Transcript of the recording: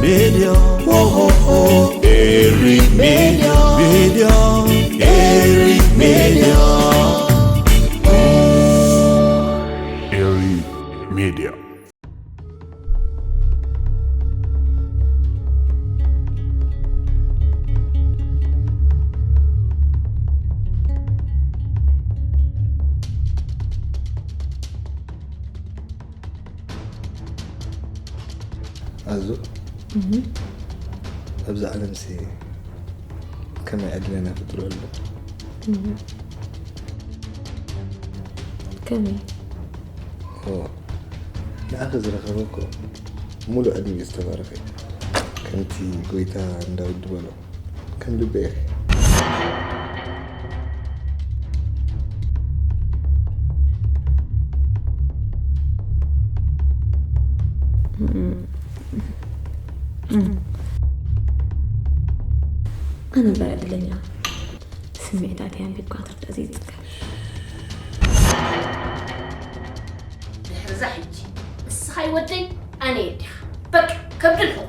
Media. Whoa, whoa, whoa. Every media. Media. Every media. Every media. ኣዙ፣ ኣብዚ ዓለምሲ ከመይ ዕድለና ፍጡር ኣሎ? ከመይ? ንዓኺ ዝረኸበ እኮ ሙሉእ ዕድመ ዝተባረኸ እዩ። ከምቲ ጎይታ ንዳዊት ዝበሎ ከም ልበይ ኢኺ። ኣነ እምበር ዕድለኛ ስምዒታተይ ኣንቢብካ ክትርዳእ ዘይጽገም። ድሕርዛ ሕጂ ንስኻ ይወደይ ኣነ የዲኻ በቃ ከብዲ ልሕቆ